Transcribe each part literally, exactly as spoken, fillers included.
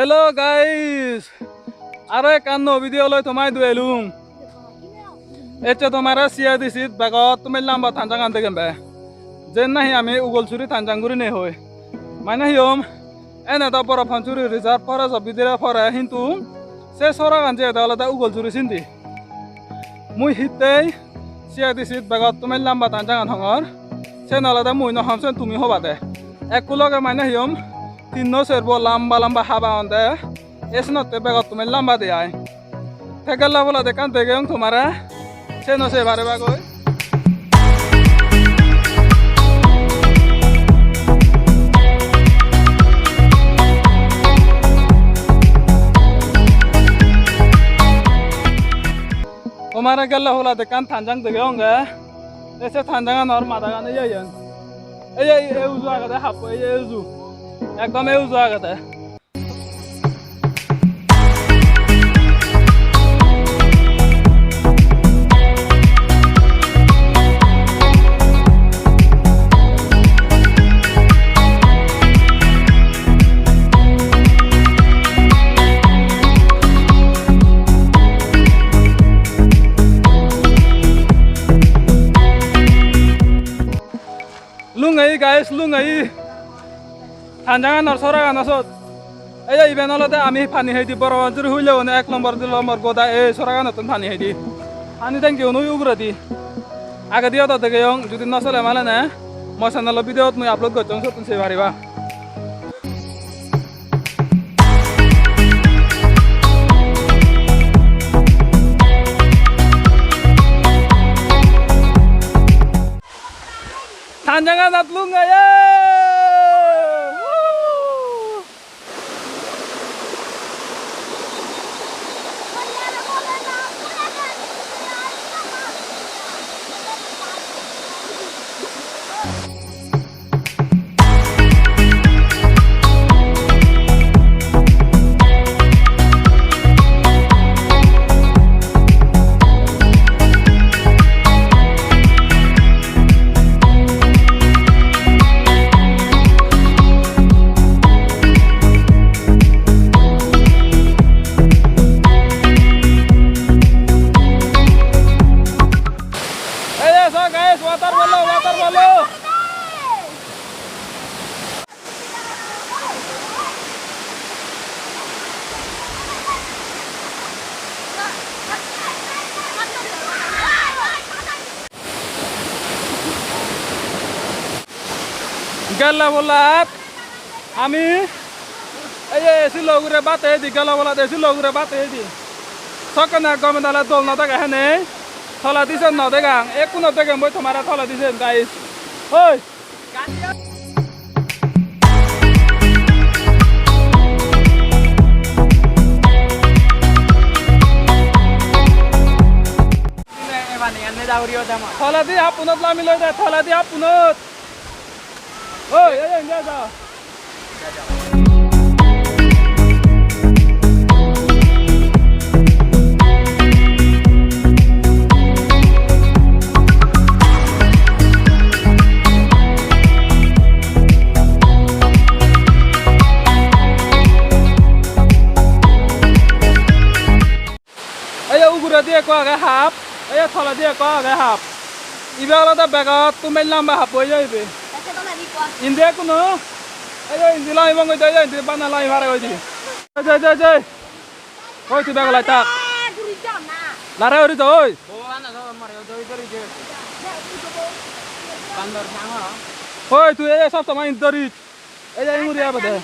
Hello guys, aro ekkan nuo video loi toma idu elung. Ecche tomare C I D C-t begottun lamba thanjangan degem be. Jen nahi ami Ugolsuri thanjang gurinei hoi. Mane hiyom, ene do Boro Panchuri Reserve Forest-o bidire pore, hintu se soragan jeyede olode Ugolsuri sindi. Mui hittei C I D C-t begottun lamba thanjangan hongor, sen olode mui no hom, sen tumi hobade. Ekku loge mane hiyom, tinno serbo lamba lamba haba honde, esenotte begottun lamba de ai. Te gella bolade ekkan degeyong tomare, seno sei paribagoi. Tomare gella bolade ekkan thanjang degeyonge. Te se thanjanganor madagan eye yen. Eye, eye uju agede happo, eye uju. Ekdom eye uju agede. Lungeyi guys, lungeyi. Thanjanganor soragano sot. Ei iben olode ami pani heidi Boro Panchuri huile one ek lombor, di lombor goda ei soraganottun pani heidi. Pani tanki un ui uguredi. Agedi odo degeyong, judi no sele male ne, mo channel-o video-t mui upload gocchong, sottun sei pariba. Thanjanganot lungeyi. Ei, ei, so guys, water bolo, water bolo. Gella bolat ami ei je silo ugure bate edi, gella bolat ei silo ugure bate edi. Sokkene gome dale dol no dege hene. Toledi sen no degang, ekkuno degem boi tomare toledi sen, guys. Hoi. Toledi appunot lami loi de, toledi appunot. Oi, oi, oi, oi, oi. Ei uguredi ekko age hap, ei toledi ekko age hap. Ibe olode begottun lamba hap oi jai ibe. Indi ekko no. Ei indi lami bong oi de, indi bana lami pare oi de. Jai, jai, jai. Oi, tui bego lai tak. Lare uri to, oi. Oi, tui ei sob somoi indi dori. Ei je, ei muri abo de.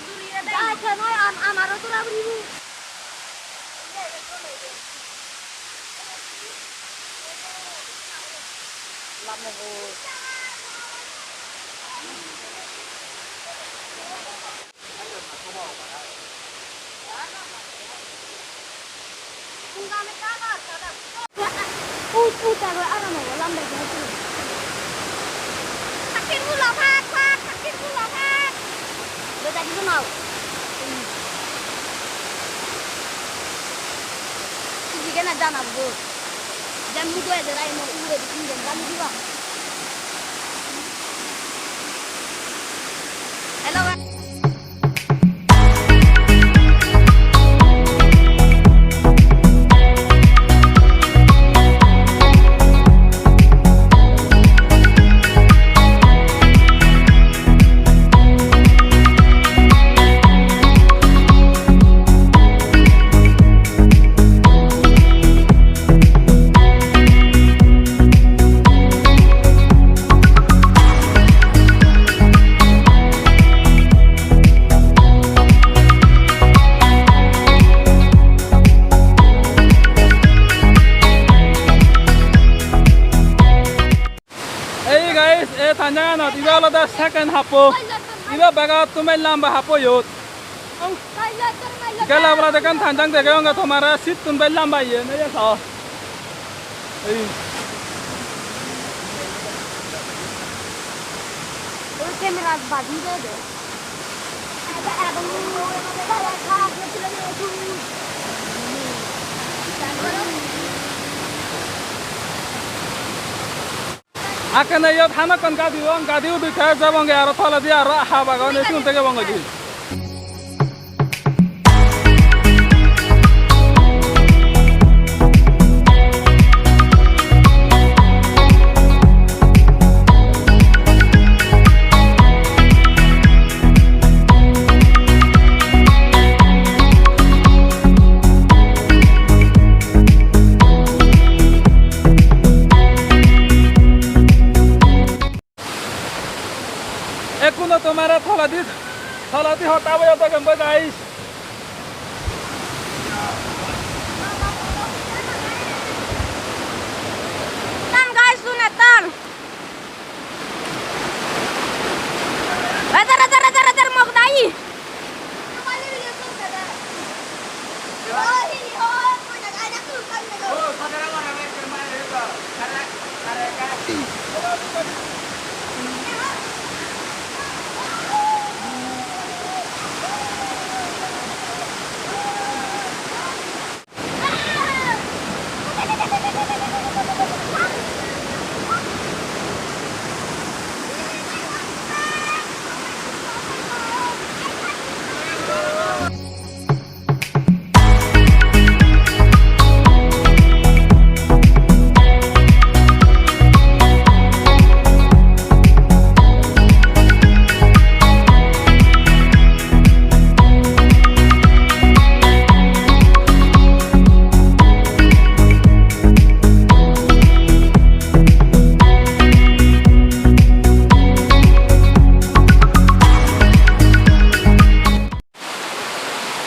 Ut, ut, aro, aro no, lambe, lambe. Sakir gulo phat, phat, sakir gulo phat. Lo, jadi gulo. Siji kena jana bo. Jam ni dua jera ino ure di jam jam diba. Hello, guys. Ibe olode second happo. Ibe begottun bej lamba happo iyot. Gele oboladi ekkan tanjang degeyonge tomare, sittun bej lamba iyen, ei so. Ei. Oi, camera badi de de. Akkene iyot hamakkan gadi on, gadi udi te jebonge aro toledi aro hap agon, ei sigun te jebonge di. Ekkuno tomare toledi, toledi hotta boyo degem goi, guys. Tan, guys, sun ettan. Ejar, ejar, ejar, ejar, mok dai.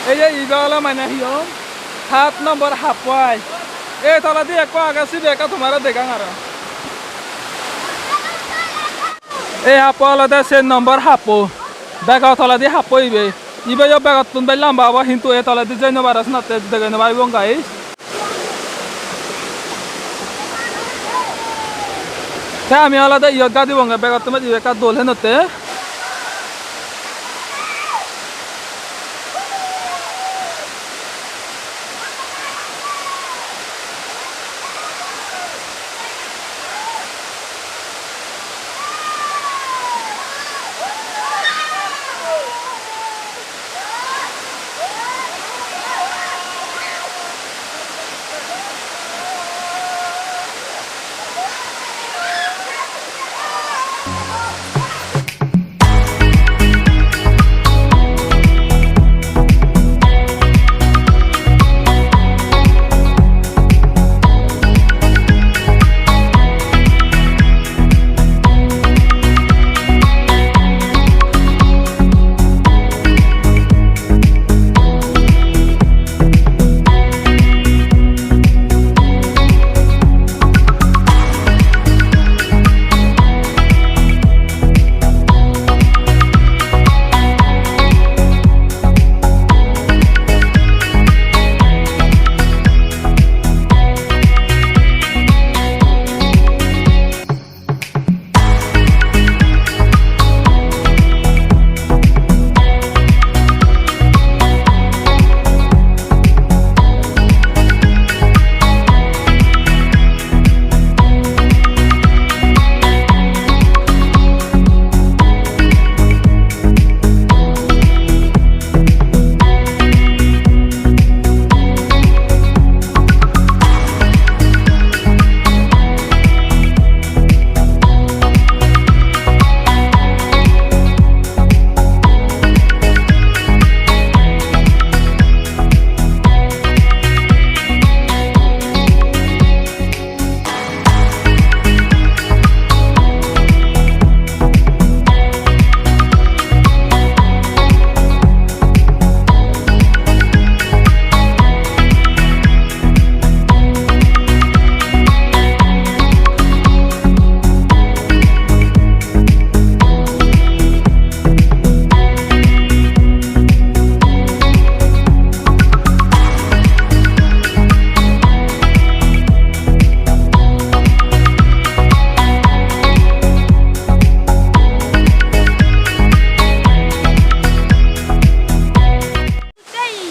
Ei je ibe ole mane hi hon? Saat nombor happo ai. Ei toledi ekko age, sibe ekka tomare degang aro. Ei happo olode sen nombor happo. Bego toledi happo ibe. Ibe yo begottun bej lamba obo, hintu ei toledi jei no paro, senotte degei no paribong, guys. Te ami olode iyot gadibonge, begottun bej ibe ekka dol henotte.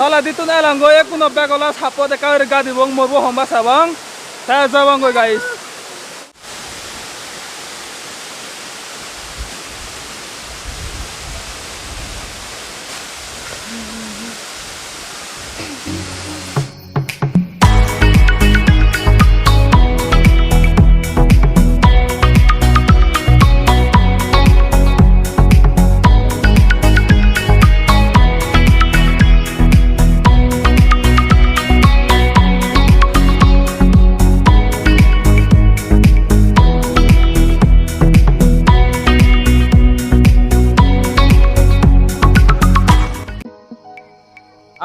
Ola dittun elongoi, ekkuno bag ola sappot ekka guri gadibong, morbo homba sabong. Te jabongoi, guys.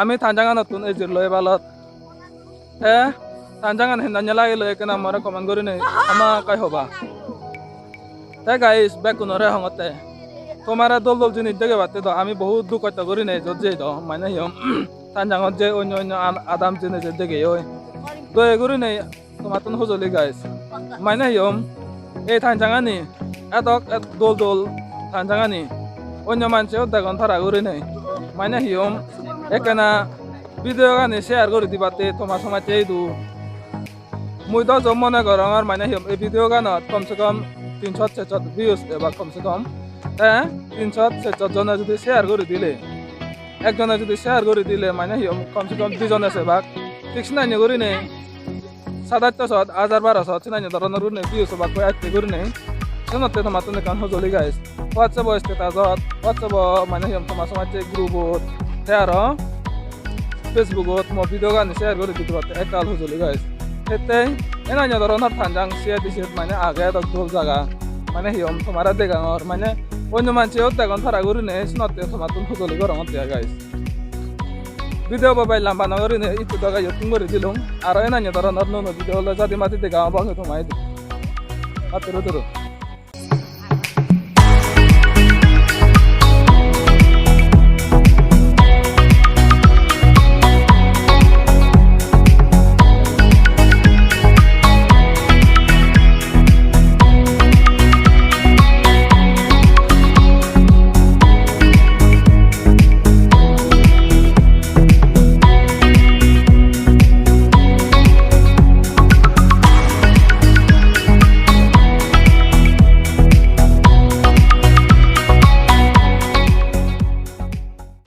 Ami Tanjanganottun ejir loi balot. Te Tanjangan hendan lagiloi ekkena more comment gurinei hamakkai hoba. Te guys, bekkunore hongotte. Tomare dol dol jinis degebatte do ami bohut duk hosto gurinei ejot jei do. Mane hi hom, Tanjangot je onyo onyo an-, adam jinis degeyoi. Doye gurinei tomattun hojoli guys. Mane hi hom, ei Tanjangani edok et dol dol Tanjangani onyo mancheyo degon tara gurinei. Mane hi hom, ekkena video gani share guri dibatte toma somajje idu. Mui do jo mone gorongor mane hi hom, ei video ganot kom se kom tinshot sershot views ebak kom se kom. Te tinshot sershot jone judi share guri dile, ekjone judi share guri dile mane hi hom, kom se kom dijone sebak. Thik senanye gurinei sat atto shot, hajar baro shot, senanye doronor gurinei views obakkoi atte gurinei. Senotte tomattun ekkan hojoli guys. WhatsApp-o status-ot, WhatsApp-o mane hi hom toma somajje group-ot, te aro Facebook-ot mo video gani share guri dibatte ektal hojoli guys. Hittey enanye doronor Tanjang siyot siyot mane age edok dol jaga. Mane hi hom tomare degangor, mane onyo mancheyo degon tara gurinei, senotte tomattun hojoli gorongotte ai guys. Video bo bai lamba no gurinei ittu doga iyot thum guri dilung. Aro enanye doronor nuo nuo video ole jadi madi dega obo toma idu. Paturu turu.